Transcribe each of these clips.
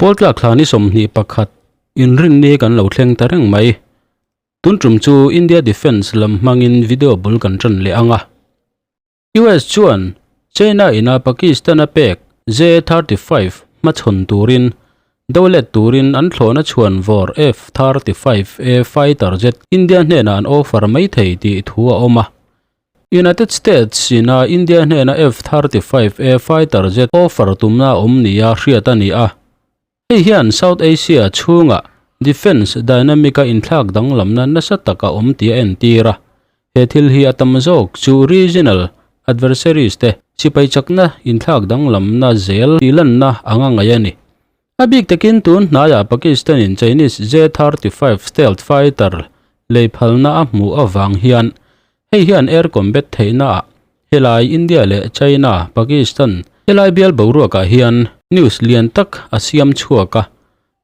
Pawltlak thla ni 21 inrinni kan lo thleng ta reng mai. Tun tum chu India Defence lam hmangin video bul kan tan leh ang a. US chuan China ina Pakistan a pek J-35 hmachhawn turin dolet turin an thlawhna chhuan vawr F-35A fighter jet India hnenah an offer mai thei tih thu a awm a. United States ina India hnena F-35A fighter jet offer tumna awm nia hriat a ni a. Hei hian South Asia chhunga defence dynamic-a inthlak danglamna nasa tak a awm tih a entir a. He thil hi a tam zawk chu regional adversaries te sipai chakna inthlak danglamna zel tih lanna anga ngaih a ni. A bik takin tun hnaiah Pakistan-in Chinese J-35 stealth fighter lei phalna a hmuh avang hian hei hian air combat theihnaah helai India leh China, Pakistan helai bial boruakah hian news lian tak a siam chhuak a.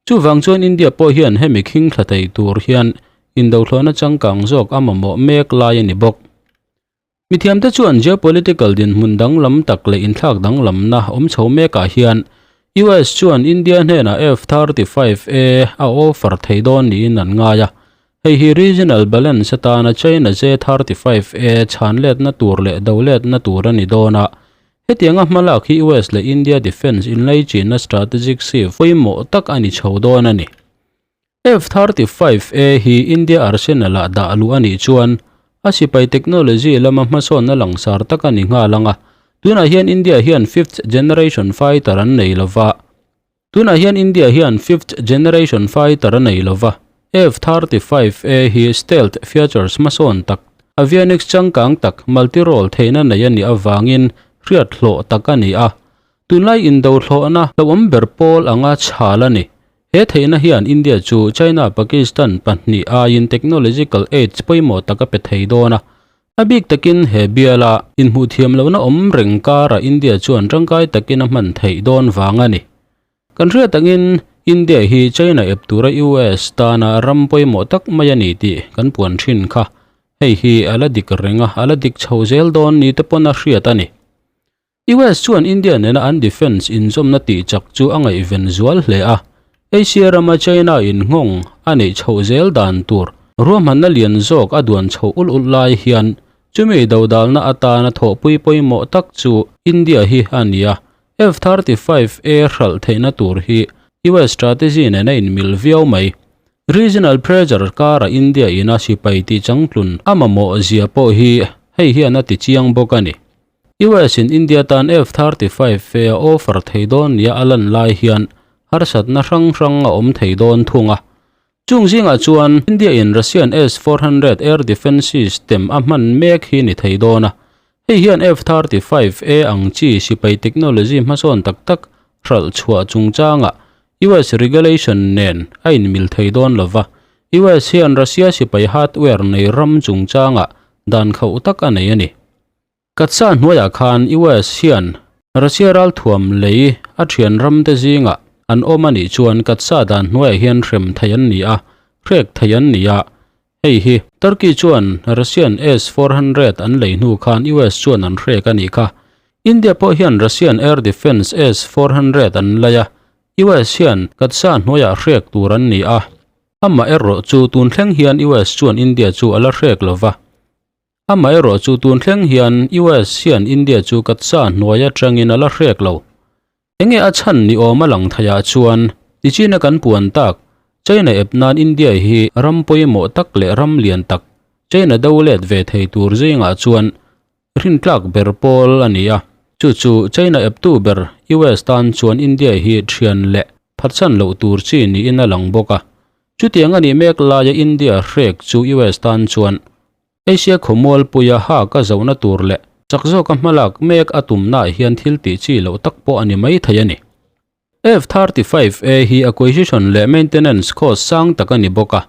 Chuvang chuan India pawh hian hemi khing thla thei tur hian indohlawhna changkang zawk a mamawh mek lai a ni bawk. Mithiamte chuan geopolitical dinhmun danglam tak leh inthlak danglamna awm chho mekah hian US chuan India hnenah F-35A a offer thei dawn niin an ngai a. Hei hi regional balance atana China J-35A chhanletna tur leh doletna tur a ni dawn a. Hetianga hmalak hi US leh India defence inlaichinna strategic shift pawimawh tak a ni chho dawn a ni. F-35A hi India arsenal-ah dah luh a nih chuan a sipai technology lama hmasawnna langsar tak a ni nghal ang a, tunah hian India hian fifth generation fighter an nei lo va. Tunah hian India hian fifth generation fighter a nei lo va, F-35A hi stealth features hmasawn tak, avionics changkang tak, multi-role theihna nei a nih avangin hriat hlawh tak a ni a, tunlai indo thlawhna hlauhawm ber pawl anga chhal a ni. He theihna hian India chu China, Pakistan pahnih aiin technological edge pawimawh tak a pe thei dawn a. A bik takin he biala inhmuh thiam lohna awm reng karah India chuan tangkai takin a hman theih dawn vang a ni. Kan hriat angin India hi China ep tura US tana ram pawimawh tak mai a ni tih kan puan thin kha. Hei hi a la dik reng a, a la dik chho zel dawn ni te pawn a hriat a ni. US chuan India nena an defence inzawmna tih chak chu a ngaihven zual hle a, Asia rama China in nghawng a neih chhoh zel dan tur ruahmanna lian zawk a duan chhoh ulh ulh lai hian chumi dodalna atana thawhpui pawimawh tak chu India hi a ni a, F-35A hralh theihna tur hi US strategy nena inmil viau mai. Regional pressure karah India ina sipai tih changtlun a mamawh zia pawh hi hei hian a ti chiang bawk a ni. US in India tan F-35 fe a offer thei dawn nia a lan lai hian harsatna hrang hrang a awm thei dawn thung a. Chung zingah chuan India in Russian S-400 air defence system a hman mek hi ni thei dawn a. Hei hian F-35A ang chi sipai technology hmasawn tak tak hralh chhuah chungchangah US regulation nen a inmil thei dawn lova. US hian Russia sipai hardware nei ram chungchangah dan khauh tak a nei a ni. Katsa hnuaiah khan US hian Russia ralthuam lei a thian ramte zingah an awm a nih chuan Katsa dan hnuaiah hian hrem thei an ni a, hrek thei an ni a. Hei hi Turkey chuan Russian S-400 an lei hnu khan US chuan an hrek a nih kha. India pawh hian Russian air defence S-400 an lei a, US hian Katsa hnuaiah hrek tur an ni a. Amaherawh chu tun thleng hian US chuan India chu a la hrek lo va. Amaherawh chu tun thleng hian US hian India chu katsa hnuai atangin a la hrek lo. Enge a chhan ni awm a lang theiah chuan tichina kan puan tak China ep nan India hi ram pawimawh tak leh ram lian tak China do let ve thei tur zingah chuan rintlak ber pawl a ni a. Chu chu China eptu ber US tan chuan India hi thian leh phatsan loh tur chi niin a lang bawk a. Chutiang a nih mek laia India hrek chu US tan chuan Asia khawmualpuia hak a zohna tur leh chak zawka hmalak mek a tumnaah hian thil tih chi loh tak pawh a ni mai thei a ni. F-35A hi acquisition leh maintenance cost sang tak a ni bawk a,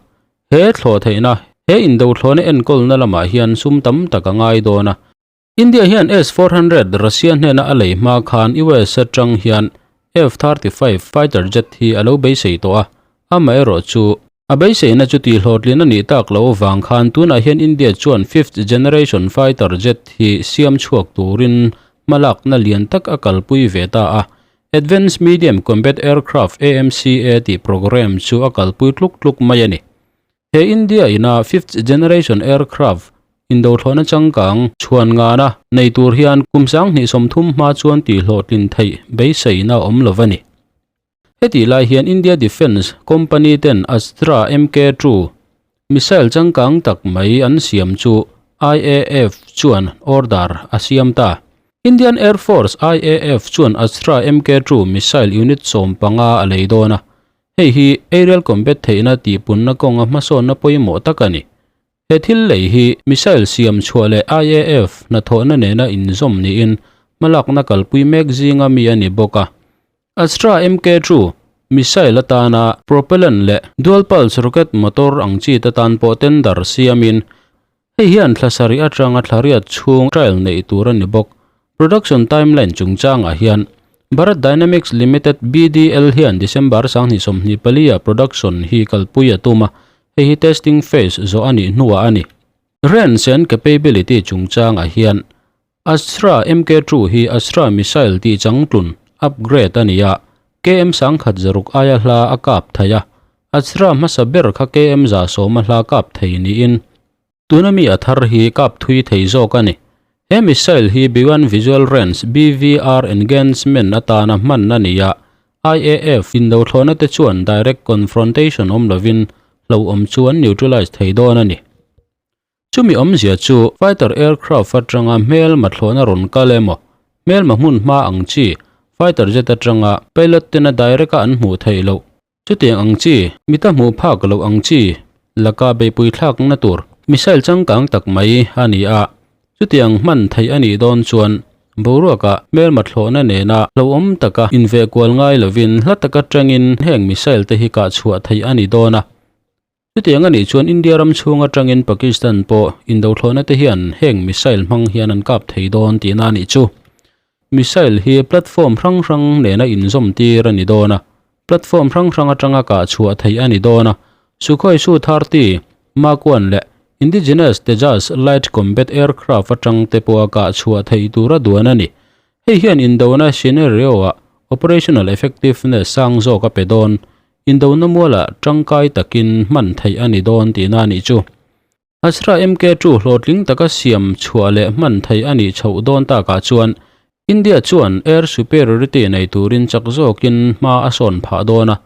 he thlawh theihna, he indothlawhna enkawlna lamah hian sum tam tak a ngai dawn a. India hian S-400 Russia hnena a lei hma khan US atang hian F-35 fighter jet hi a lo beisei tawh a, amaherawh chu a beiseina chu tihhlawhtlin a nih tak loh avang khan tunah hian India chuan fifth generation fighter jet hi siam chhuak turin hmalakna lian tak a kalpui ve ta a. Advanced Medium Combat Aircraft, AMCA, tih programme chu a kalpui tluk tluk mai a ni. He India ina fifth generation aircraft indothlawhna changkang chhuan ngana nei tur hian kum 2030 hma chuan tihhlawhtlin theih beiseina awm lo a ni. Hetih lai hian India Defence Company ten Astra MK-2 missile changkang tak mai an siam chu IAF chuan order a siam ta. Indian Air Force, IAF, chuan Astra MK-2 missile unit 15 a lei dawn a. Hei hi aerial combat theihna tihpunna kawnga hmasawnna pawimawh tak a ni. He thil lei hi missile siam chhuah leh IAF hnathawhna nena inzawm niin hmalakna kalpui mek zinga mi a ni bawk a. Astra MK-2 missile atana propellant leh dual pulse rocket motor ang chi te tan pawh tender siamin Hei hian thla sarih atanga thla riat chhung trial neih tur a ni bawk. Production timeline chungchangah hian Bharat Dynamics Limited, BDL, hian December 2024 ah production hi kalpui a tum a, hei hi testing phase zawh a nih hnuah a ni. Range and capability chungchangah hian Astra MK-2 hi Astra missile tih changtlun, upgrade, a ni a, KM 106 aia hla a kap thei a, Astra hmasa ber kha KM 110 a hla kap thei niin tuna mi a thar hi kap thui thei zawk a ni. He missile hi Beyond Visual Range, BVR, Enhancement atana hman a ni a, IAF indothlawhna te chuan direct confrontation awm lovin hlauhawm chu an neutralize thei dawn a ni. Chumi awmzia chu fighter aircraft atanga hmelma thlawhna rawn kal emaw, hmelma hmun hma ang chi fighter jet atanga pilot tena direct a an hmuh theih loh. Chutiang ang chi, mita hmuh phak loh ang chi laka beihpui thlakna tur missile changkang tak mai a ni a. Chutiang hman theih a nih dawn chuan boruakah hmelma thlawhna nena hlauhawm taka inveh kual ngai lovin hla taka tangin heng missile te hi kah chhuah theih a ni dawn a. Chutiang a nih chuan India ram chhung atangin Pakistan pawh indothlawhna te hian heng missile hmang hian an kap thei dawn tihna a nih chu. Missile hi platform hrang hrang nena inzawm tir a ni dawn a, platform hrang hrang atanga kah chhuah theih a ni dawn a. Sukhoi Su-30, Mark 1 leh Indigenous Tejas Light Combat Aircraft atang te pawha kah chhuah theih tura duan a ni. Hei hian indona scenario-ah operational effectiveness sang zawk a pe dawn. Indona mualah tangkai takin hman theih a ni dawn tihna a nih chu. Astra MK-2 hlawhtling taka siam chhuah leh hman theih a nih chhoh dawn takah chuan India chuan air superiority nei turin chak zawkin hma a sawn phah dawn a.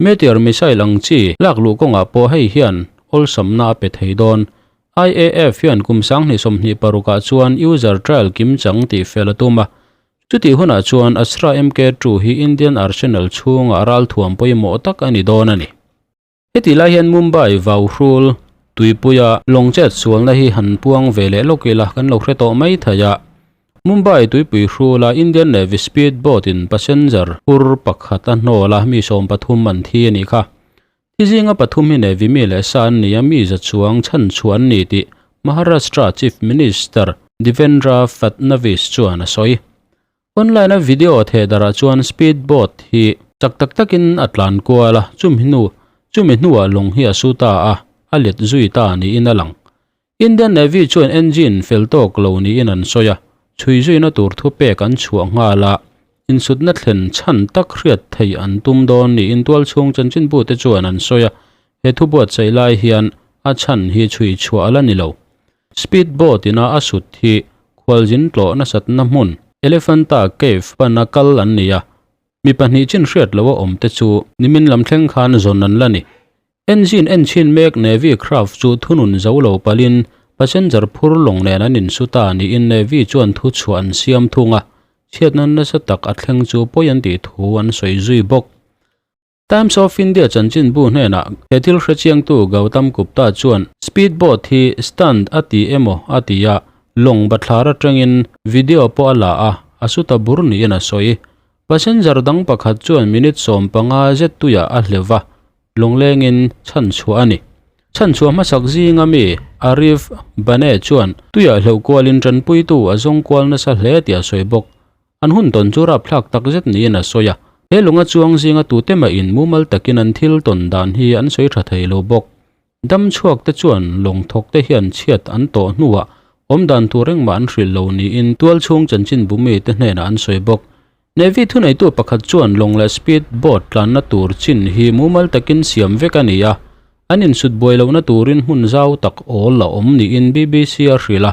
Meteor missile ang chi lak luh kawngah pawh hei hian awlsamna a pe thei dawn. IAF hian kum 2026 ah chuan user trial kimchang tih fel a tum a. Chutih hunah chuan Astra MK-2 hi Indian arsenal chhungah ralthuam pawimawh tak a ni dawn a ni. Hetih lai hian Mumbai Vauhrul tuipuia lawng chet sualna hi han puang ve leh lawk ila kan lo hre tawh mai thei a. Mumbai tuipui hrula Indian Navy speed boat in passenger hur pakhat a hnawl a, mi 13 an thi a nih kha. Thi zinga pathum hi Navy mi leh sa an ni a, mi za chuang chhan chhuah an ni tih Maharashtra Chief Minister Devendra Fadnavis chuan a sawi. Online a video theh darah chuan speed boat hi chak tak takin a tlan kual a, chumi hnu chumi hnuah lawng hi a su ta a, a let zui ta niin a lang. Indian Navy chuan engine fel tawk lo niin an sawi a, chhui zuina tur thu pek an chhuah nghal a, insutna thlen chhan tak hriat theih an tum dawn niin tualchhung chanchinbute chuan an sawi a, he thu buatsaih lai hian a chhan hi chhui chhuah a la ni lo. Speed boat ina a sut hi khualzin tlawh nasatna hmun Elephanta Cave pana kal an ni a, mi pahnih chin hriat loh a awm te chu nimin lam thleng khan zawn an la ni. Engine en chhin mek Navy craft chu thunun zo lo palin passenger phur lawng nen an insu ta niin Navy chuan thu chhuah an siam thung a, chhiatna nasa tak a thleng chu pawi an tih thu an sawi zui bawk. Times of India chanchinbu hnenah he thil hrechiangtu Gautam Gupta chuan speed boat hi stunt a ti emaw a ti a, lawng bathlar atangin video pawh a la a, a su ta bur niin a sawi. Passenger dang pakhat chuan minute 15 zet tuiah a hleuh va, Lawnglengin chhan chhuah a ni. Chhan chhuah hmasak zinga mi Arif Bane chuan tuiah hleuh kualin tanpuitu a zawng kual nasa hle tih a sawi bawk. An hun tawn chu rapthlak tak zet niin a sawi a. He lunga chuang zinga tute mahin mumal takin an thil tawn dan hi an sawi tha thei lo bawk. Dam chhuak te chuan lawng thawk te hian chhiat an tawh hnuah awm dan tur engmah an hrilh lo niin tualchhung chanchinbu mite hnenah an sawi bawk. Navy thuneitu pakhat chuan lawng leh speed boat tlanna tur chin hi mumal takin siam vek a ni a, an insut buai lohna turin hmun zau tak awl a awm niin BBC a hrilh a.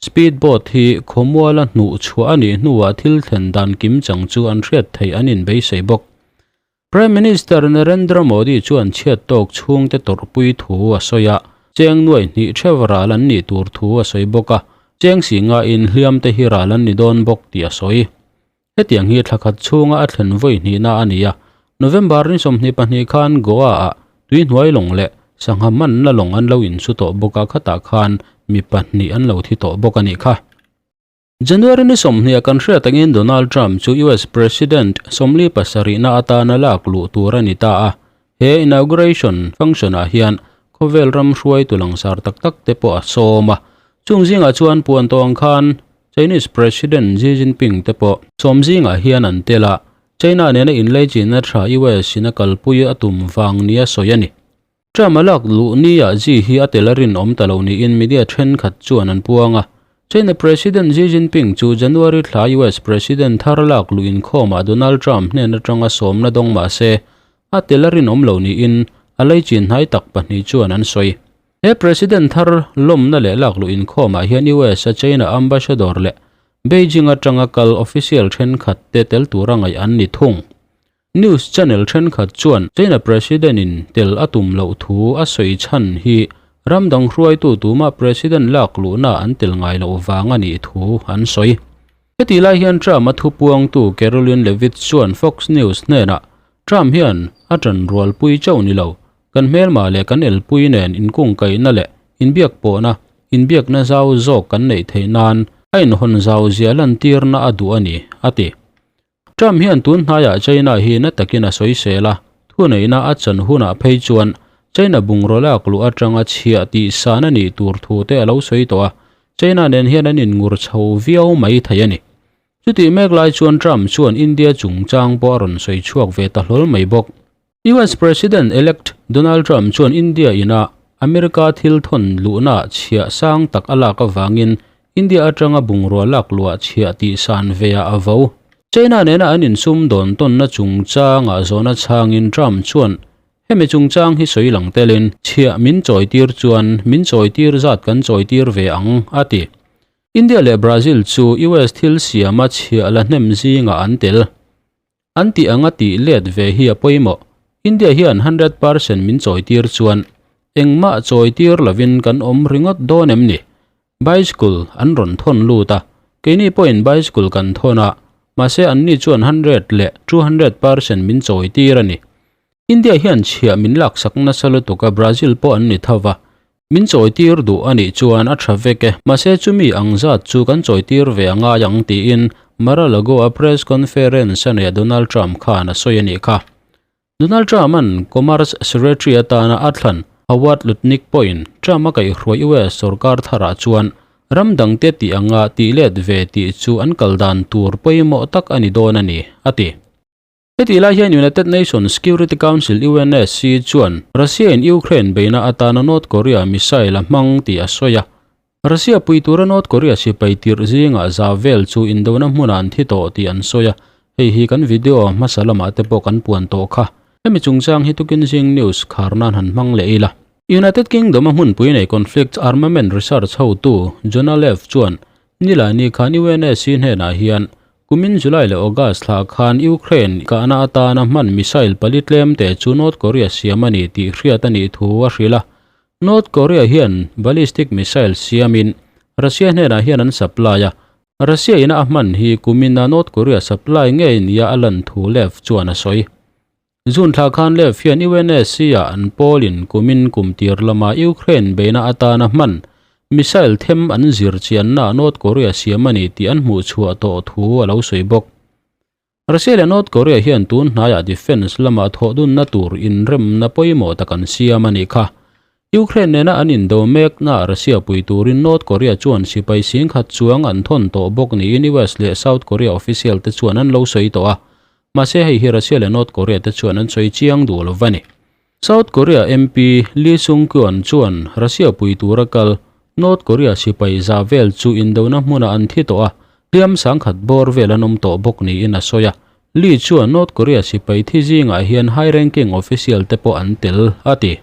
Speed boat hi khawmuala hnuh chhuah a nih hnuah thil thlen dan kim chang chu an hriat theih an inbeisei bawk. Prime Minister Narendra Modi chuan chhiat tawk chhungte tawrhpui thu a sawi a, cheng nuai hnih theuh ral an nih tur thu a sawi bawk a, cheng si ngain hliamte hi ral an ni dawn bawk tih a sawi. Hetiang hi thla khat chhunga a thlen vawi hnihna a ni a, November ni 22 khan Goa-ah tuihnuai lawng leh sangha manna lawng an lo insu tawh bawk a, khatah khan mi pahnih an lo thi tawh bawk a nih kha. January ni 20 ah kan hriat angin Donald Trump chu US President 47 na atana lak luh tur a ni ta a. He inauguration function ah hian khawvel ram hruaitu langsar tak tak te pawh a sawm a. Chung zingah chuan puan tawh ang khan Chinese President Xi Jinping te pawh sawm zingah hian an tel a. China nena inlaichinna tha US in a kalpui a tum vang nia sawi a ni. Trump a lak luh nia Xi hi a tel a rinawm ta lo niin media thenkhat chuan an puang a. China President Xi Jinping chu January thla US President thar lak luh inkhawmah Donald Trump hnen atanga sawmna dawng mah se, a tel a rinawm lo niin a leichin hnai tak pahnih chuan an sawi. He President thar lawmna leh lak luh inkhawmah hian US a China Ambassador leh Beijing atanga kal official thenkhat te tel tura ngaih an ni thung. News channel thenkhat chuan China President in tel a tum loh thu a sawi chhan hi ram dang hruaitu tumah President lak luhna an tel ngai loh vang a nih thu an sawi. Heti lai hian Trump a thupuangtu Karoline Leavitt chuan Fox News hnenah Trump hian a tan rualpui chauh ni lo, kan hmelma leh kan elpui nen inkungkaihna leh inbiak pawhna, inbiakna zau zawk kan neih theih nan a inhawn zau zia lantirna a duh a ni, a ti. Trump hian tun hnaiah China hi na takin a sawisel a, thuneihna a chan hunah phei chuan China bungraw lak luh atanga chhiah tih san a nih tur thu te a lo sawi tawh a, China nen hian an inngur chho viau mai thei a ni. Chutih mek lai chuan Trump chuan India chungchang pawh a rawn sawi chhuak ve ta hlawl mai bawk. US President-elect Donald Trump chuan India ina America thil thawn luhna chhiah sang tak a lak avangin India atanga bungrua lak luah chhiah tih san ve ah a vo. China nena an insum dawn tawnna chungchangah zawhna chhangin Trump chuan hemi chungchang hi sawi lang telin chhiah min chawitir chuan min chawitir zat kan chawitir ve ang a ti. India leh Brazil chu US thil siama chhiah la hnem zingah an tel. An tih anga tih let ve hi a pawimawh. India hian 100% min chawitir chuan engmah chawitir lovin kan awm ringawt dawn em ni? Bicycle an rawn thawn lut a, keini pawhin bicycle kan thawn a, mahse anni chuan hundred leh 200% min chawitir a ni. India hian chhiah min laksak nasa lutuk a, Brazil pawh an ni tho va, Min chawitir duh a nih chuan a tha vek e, mahse chumi ang zat chu kan chawitir ve a ngai ang tiin Mar-a-Lago a press conference a neih Donald Trump khan a sawi a nih kha. Donald Trump-a'n Commerce Secretary atana a thlan Howard Lutnick pawhin Trump a kaihhruai US sorkar tharah chuan ram dangte tih anga tih let ve tih chu an kal dan tur pawimawh tak a ni dawn a ni, a ti. Heti lai hian United Nations Security Council, UNSC, chuan Russia in Ukraine beihna atana North Korea missile a hmang tih a sawi a. Russia pui tura North Korea sipai tirh zingah za vel chu indona hmunah an thi tawh tih an sawi a. Hei hi kan video hmasa lamah te pawh kan puan tawh kha. Hemi chungchang hi tukin zing news khar nan han hmang leh ila. United Kingdom a hmunpui nei Conflict Armament Research hotu Jonah Leff chuan Nilaini khan UNSC hnenah hian Kumin July leh August thla khan Ukraine kahna atana hman missile pali tlem te chu North Korea siam a ni tih hriat a nih thu a hrilh a. North Korea hian ballistic missile siamin Russia hnenah hian an supply a, Russia ina a hman hi kumina North Korea supply ngei nia a lan thu Lev chuan a sawi. June thla khan Lev hian UNSC ah an pawlin kumin kum tir lama Ukraine beihna atana hman missile them an zir chianna North Korea siam a ni tih an hmuh chhuah tawh thu a lo sawi bawk. Russia leh North Korea hian tun hnaiah defence lama thawhdunna tur inremna pawimawh tak an siam a nih kha. Ukraine nena an indo mekna Russia pui turin North Korea chuan sipai singkhat chuang an thawn tawh bawk niin US leh South Korea official te chuan an lo sawi tawh a. Mahse hei hi Russia leh North Korea te chuan an sawi chiang duh lo va ni. South Korea MP Lee Sung-kyun chuan Russia pui tura kal North Korea sipai za vel chu indona hmunah an thi tawh a, hliam sangkhat bawr vel an awm tawh bawk niin a sawi a. Lee chuan North Korea sipai thi zingah hian high-ranking official te pawh an tel, a ti.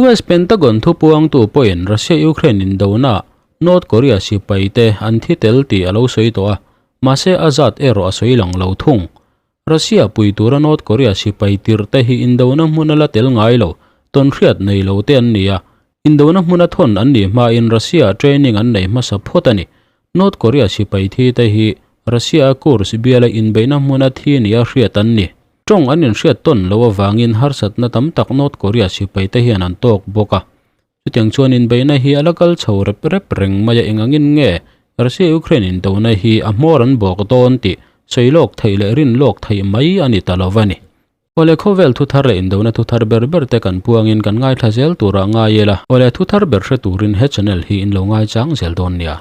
US Pentagon thupuangtu pawhin Russia-Ukraine indona North Korea sipai te an thi tel tih a lo sawi tawh a, mahse a zat erawh a sawi lang lo thung. Russia pui tura North Korea sipai tirh te hi indona hmun a la tel ngai lo, tawnhriat nei lo te an ni a, Indona hmuna thawn an nih hmain Russia training an nei hmasa phawt a ni. North Korea sipai thi te hi Russia a Kursk biala inbeihna hmuna thi nia hriat an ni. Tawng an inhriat tawn loh avangin harsatna tam tak North Korea sipai te hian an tawk bawk a. Chutiang chuan inbeihna hi a la kal chho rep rep reng mai a engangin nge Russia-Ukraine indona hi a hmawr an bawk dawn tih sawi lawk theih leh rin lawk theih mai a ni ta lo va ni. Awle khawvel thu thar leh indona thu thar ber ber te kan puangin kan ngaithla zel turah ngai ila. Awle thu thar ber hre turin he channel hi in lo ngaichang zel dawn nia.